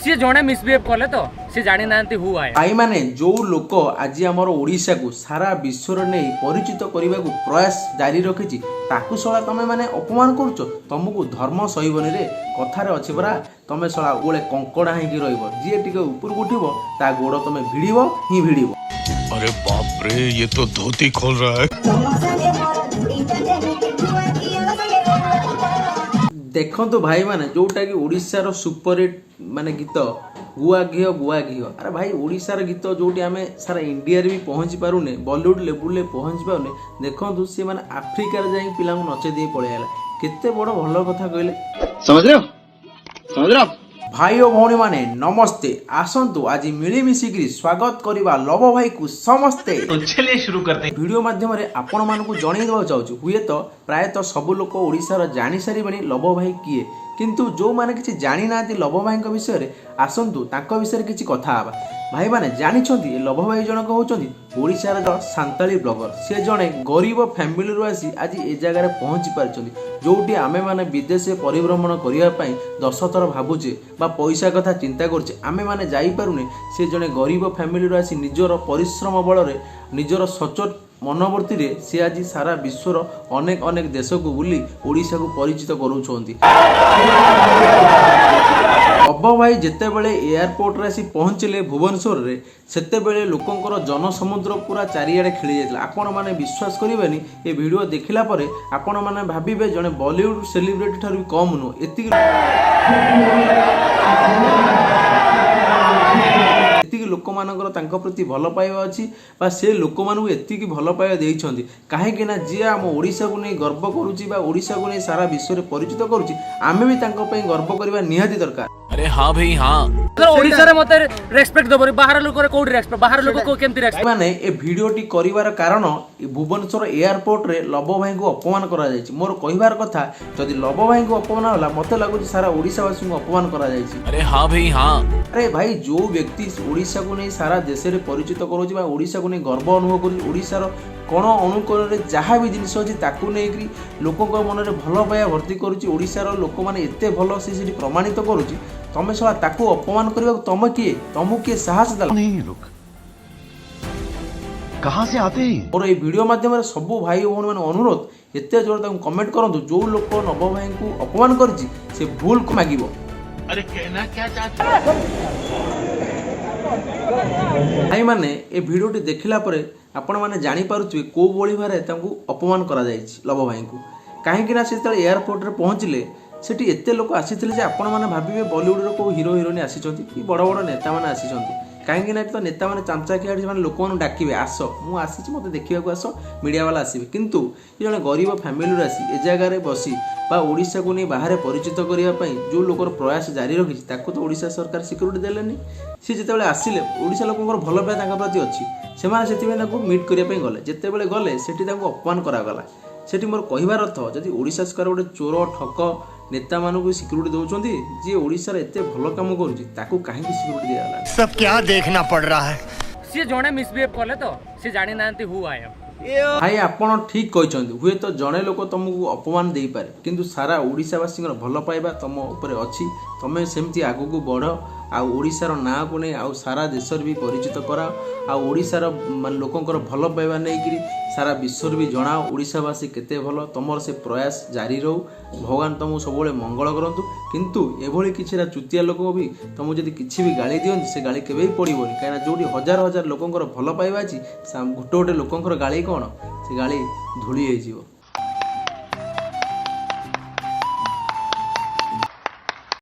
ସିଏ ଜଣେ ମିସବିହେଭ୍ କଲେ ତ ସେ ଜାଣିନାହାନ୍ତି ହୁ I. ଭାଇମାନେ, ଯେଉଁ ଲୋକ ଆଜି ଆମର ଓଡ଼ିଶାକୁ ସାରା ବିଶ୍ୱରେ ନେଇ ପରିଚିତ କରିବାକୁ ପ୍ରୟାସ ଜାରି ରଖିଛି, ତାକୁ ଶଳା ତମେ ମାନେ ଅପମାନ କରୁଛ। ତମକୁ ଧର୍ମ ସହିବନି ରେ। କଥାରେ ଅଛି ପରା, ତମେ ଶଳା ଗୋଳେ କଙ୍କଡ଼ା ହେଇକି ରହିବ, ଯିଏ ଟିକେ ଉପରକୁ ଉଠିବ ତା ଗୋଡ଼ ତମେ ଭିଡ଼ିବ ହିଁ ଭିଡ଼ିବ। अरे बाप रे, ये तो धोती खोल रहा है। ଦେଖନ୍ତୁ ଭାଇମାନେ, ଯୋଉଟାକି ଓଡ଼ିଶାର ସୁପରହିଟ୍ ମାନେ ଗୀତ ଗୁଆ ଘିଅ ଗୁଆ ଘିଅ। ଆରେ ଭାଇ, ଓଡ଼ିଶାର ଗୀତ ଯୋଉଠି ଆମେ ସାରା ଇଣ୍ଡିଆରେ ବି ପହଞ୍ଚି ପାରୁନେ, ବଲିଉଡ ଲେବୁଲରେ ପହଞ୍ଚି ପାରୁନେ, ଦେଖନ୍ତୁ ସିଏ ମାନେ ଆଫ୍ରିକାରେ ଯାଇକି ପିଲାଙ୍କୁ ନଚେଇ ଦେଇ ପଳେଇ ଆଇଲା। କେତେ ବଡ଼ ଭଲ କଥା କହିଲେ। समझ रहे हो, समझ रहे हो आप? ଭାଇ ଓ ଭଉଣୀମାନେ, ନମସ୍ତେ। ଆସନ୍ତୁ ଆଜି ମିଳିମିଶିକିରି ସ୍ୱାଗତ କରିବା ଲବ ଭାଇକୁ ସମସ୍ତେ। तो चलिए शुरू करते हैं। ଭିଡ଼ିଓ ମାଧ୍ୟମରେ ଆପଣମାନଙ୍କୁ ଜଣେଇ ଦେବାକୁ ଚାହୁଁଛୁ, ହୁଏତ ପ୍ରାୟତଃ ସବୁ ଲୋକ ଓଡ଼ିଶାର ଜାଣିସାରିବେଣି ଲବ ଭାଇ କିଏ, କିନ୍ତୁ ଯେଉଁମାନେ କିଛି ଜାଣିନାହାନ୍ତି ଲବ ଭାଇଙ୍କ ବିଷୟରେ, ଆସନ୍ତୁ ତାଙ୍କ ବିଷୟରେ କିଛି କଥା ହେବା। ଭାଇମାନେ, ଜାଣିଛନ୍ତି, ଏ ଲବ ଭାଇ ଜଣକ ହେଉଛନ୍ତି ଓଡ଼ିଶାର ସାନ୍ତାଳୀ ବ୍ଲଗର। ସେ ଜଣେ ଗରିବ ଫ୍ୟାମିଲିରୁ ଆସି ଆଜି ଏ ଜାଗାରେ ପହଞ୍ଚି ପାରିଛନ୍ତି, ଯେଉଁଠି ଆମେମାନେ ବିଦେଶ ପରିଭ୍ରମଣ କରିବା ପାଇଁ 10 ଥର ଭାବୁଛେ ବା ପଇସା କଥା ଚିନ୍ତା କରୁଛେ, ଆମେମାନେ ଯାଇପାରୁନେ। ସେ ଜଣେ ଗରିବ ଫ୍ୟାମିଲିରୁ ଆସି ନିଜର ପରିଶ୍ରମ ବଳରେ, ନିଜର ସଚୋଟ ମନୋବୃତ୍ତିରେ ସେ ଆଜି ସାରା ବିଶ୍ୱର ଅନେକ ଅନେକ ଦେଶକୁ ବୁଲି ଓଡ଼ିଶାକୁ ପରିଚିତ କରୁଛନ୍ତି। ଲବ ଭାଇ ଯେତେବେଳେ ଏୟାରପୋର୍ଟରେ ଆସି ପହଞ୍ଚିଲେ ଭୁବନେଶ୍ୱରରେ, ସେତେବେଳେ ଲୋକଙ୍କର ଜନସମୁଦ୍ର ପୁରା ଚାରିଆଡ଼େ ଖେଳି ଯାଇଥିଲା। ଆପଣମାନେ ବିଶ୍ୱାସ କରିବେନି, ଏ ଭିଡ଼ିଓ ଦେଖିଲା ପରେ ଆପଣମାନେ ଭାବିବେ ଜଣେ ବଲିଉଡ ସେଲିବ୍ରିଟି ଠାରୁ ବି କମ୍ ନୁହଁ। ଏତିକି ଲୋକମାନଙ୍କର ତାଙ୍କ ପ୍ରତି ଭଲ ପାଇବା ଅଛି ବା ସେ ଲୋକମାନଙ୍କୁ ଏତିକି ଭଲ ପାଇବା ଦେଇଛନ୍ତି। କାହିଁକି ନା ଯିଏ ଆମ ଓଡ଼ିଶାକୁ ନେଇ ଗର୍ବ କରୁଛି ବା ଓଡ଼ିଶାକୁ ନେଇ ସାରା ବିଶ୍ୱରେ ପରିଚିତ କରୁଛି, ଆମେ ବି ତାଙ୍କ ପାଇଁ ଗର୍ବ କରିବା ନିହାତି ଦରକାର। अरे हाँ भाई हाँ। ଓଡ଼ିଶାରେ ମତେ ରେସପେକ୍ଟ ଦବନି, ବାହାର ଲୋକରେ କୋଉଠି ରେସପେକ୍ଟ? ବାହାର ଲୋକ କେମିତି ରେସପେକ୍ଟ? ମାନେ ଏ ଭିଡ଼ିଓଟି କରିବାର କାରଣ, ଏ ଭୁବନେଶ୍ୱର ଏୟାରପୋର୍ଟରେ ଲବ ଭାଇଙ୍କୁ ଅପମାନ କରାଯାଇଛି। ମୋର କହିବାର କଥା, ଯଦି ଲବ ଭାଇଙ୍କୁ ଅପମାନ ହେଲା, ମୋତେ ଲାଗୁଛି ସାରା ଓଡ଼ିଶାବାସୀଙ୍କୁ ଅପମାନ କରାଯାଇଛି। अरे हाँ भाई हाँ। ଆରେ ଭାଇ, ଯେଉଁ ବ୍ୟକ୍ତି ଓଡ଼ିଶାକୁ ନେଇ ସାରା ଦେଶରେ ପରିଚିତ କରୁଛି ବା ଓଡ଼ିଶାକୁ ନେଇ ଗର୍ବ ଅନୁଭବ କରୁଛି, ଓଡ଼ିଶାର କୋଣ ଅନୁକୋଣରେ ଯାହା ବି ଜିନିଷ ଅଛି ତାକୁ ନେଇକରି ଲୋକଙ୍କ ମନରେ ଭଲ ପାଇବା ଭର୍ତ୍ତି କରୁଛି, ଓଡ଼ିଶାର ଲୋକମାନେ ଏତେ ଭଲ ସେ ସେଠି ପ୍ରମାଣିତ କରୁଛି, ତମେ ଶଳା ତାକୁ ଅପମାନ କରିବାକୁ ତମେ କିଏ? ତମକୁ କିଏ ସାହସ ଦେଲା? नहीं, ये लोग कहां से आते हैं? ମୋର ଏଇ ଭିଡ଼ିଓ ମାଧ୍ୟମରେ ସବୁ ଭାଇ ଓ ଭଉଣୀମାନେ ଅନୁରୋଧ, ଏତେ ଜୋର ତାଙ୍କୁ କମେଣ୍ଟ କରନ୍ତୁ, ଯେଉଁ ଲୋକ ନବ ଭାଇଙ୍କୁ ଅପମାନ କରିଛି ସେ ଭୁଲକୁ ମାଗିବ। अरे कहना क्या चाहते? ଭାଇମାନେ, ଏ ଭିଡ଼ିଓଟି ଦେଖିଲା ପରେ ଆପଣମାନେ ଜାଣିପାରୁଥିବେ କେଉଁ ଭଳି ଭାବରେ ତାଙ୍କୁ ଅପମାନ କରାଯାଇଛି ଲବ ଭାଇଙ୍କୁ। କାହିଁକି ନା ସେ ଯେତେବେଳେ ଏୟାରପୋର୍ଟରେ ପହଞ୍ଚିଲେ, ସେଠି ଏତେ ଲୋକ ଆସିଥିଲେ ଯେ ଆପଣମାନେ ଭାବିବେ ବଲିଉଡ଼ର କେଉଁ ହିରୋ ହିରୋଇନ୍ ଆସିଛନ୍ତି କି ବଡ଼ ବଡ଼ ନେତାମାନେ ଆସିଛନ୍ତି। କାହିଁକି ନା ଏଠି ତ ନେତାମାନେ ଚାମଚା ଖିଆଡ଼ି, ସେମାନେ ଲୋକମାନଙ୍କୁ ଡାକିବେ, ଆସ, ମୁଁ ଆସିଛି, ମୋତେ ଦେଖିବାକୁ ଆସ, ମିଡ଼ିଆ ବାଲା ଆସିବେ। କିନ୍ତୁ ଏ ଜଣେ ଗରିବ ଫ୍ୟାମିଲିରୁ ଆସି ଏ ଜାଗାରେ ବସି ବା ଓଡ଼ିଶାକୁ ନେଇ ବାହାରେ ପରିଚିତ କରିବା ପାଇଁ ଯେଉଁ ଲୋକର ପ୍ରୟାସ ଜାରି ରଖିଛି, ତାକୁ ତ ଓଡ଼ିଶା ସରକାର ସିକ୍ୟୁରିଟି ଦେଲେନି। ସିଏ ଯେତେବେଳେ ଆସିଲେ, ଓଡ଼ିଶା ଲୋକଙ୍କର ଭଲ ପାଇବା ତାଙ୍କ ପ୍ରତି ଅଛି, ସେମାନେ ସେଥିପାଇଁ ତାଙ୍କୁ ମିଟ୍ କରିବା ପାଇଁ ଗଲେ। ଯେତେବେଳେ ଗଲେ, ସେଠି ତାଙ୍କୁ ଅପମାନ କରାଗଲା। ସେଠି ମୋର କହିବାର ଅର୍ଥ, ଯଦି ଓଡ଼ିଶା ସରକାର ଗୋଟେ ଚୋର ଠକ ନେତାମାନଙ୍କୁ ସିକ୍ୟୁରିଟି ଦେଉଛନ୍ତି, ଯିଏ ଓଡ଼ିଶାର ଏତେ ଭଲ କାମ କରୁଛି ତାକୁ କାହିଁକି ସିକ୍ୟୁରିଟି ଦିଆଗଲା? सब क्या देखना पड़ रहा है? ସିଏ ଜଣେ ମିସବିହେଭ୍ କଲେ ତ ସେ ଜାଣିନାହାନ୍ତି ହୁ I M. ଭାଇ, ଆପଣ ଠିକ୍ କହିଛନ୍ତି। ହୁଏତ ଜଣେ ଲୋକ ତମକୁ ଅପମାନ ଦେଇପାରେ, କିନ୍ତୁ ସାରା ଓଡ଼ିଶାବାସୀଙ୍କର ଭଲ ପାଇବା ତମ ଉପରେ ଅଛି। ତମେ ସେମିତି ଆଗକୁ ବଢ଼ ଆଉ ଓଡ଼ିଶାର ନାଁକୁ ନେଇ ଆଉ ସାରା ଦେଶରେ ବି ପରିଚିତ କରାଅ ଆଉ ଓଡ଼ିଶାର ମାନେ ଲୋକଙ୍କର ଭଲ ପାଇବା ନେଇକରି ସାରା ବିଶ୍ୱରେ ବି ଜଣାଅ ଓଡ଼ିଶାବାସୀ କେତେ ଭଲ। ତମର ସେ ପ୍ରୟାସ ଜାରି ରହୁ, ଭଗବାନ ତମକୁ ସବୁବେଳେ ମଙ୍ଗଳ କରନ୍ତୁ। କିନ୍ତୁ ଏଭଳି କିଛିଟା ଚୁତିଆ ଲୋକ ବି ତମକୁ ଯଦି କିଛି ବି ଗାଳି ଦିଅନ୍ତି, ସେ ଗାଳି କେବେ ବି ପଡ଼ିବନି। କାହିଁକିନା ଯେଉଁଠି ହଜାର ହଜାର ଲୋକଙ୍କର ଭଲ ପାଇବା ଅଛି, ଗୋଟେ ଗୋଟେ ଲୋକଙ୍କର ଗାଳି କ'ଣ, ସେ ଗାଳି ଧୂଳି ହେଇଯିବ।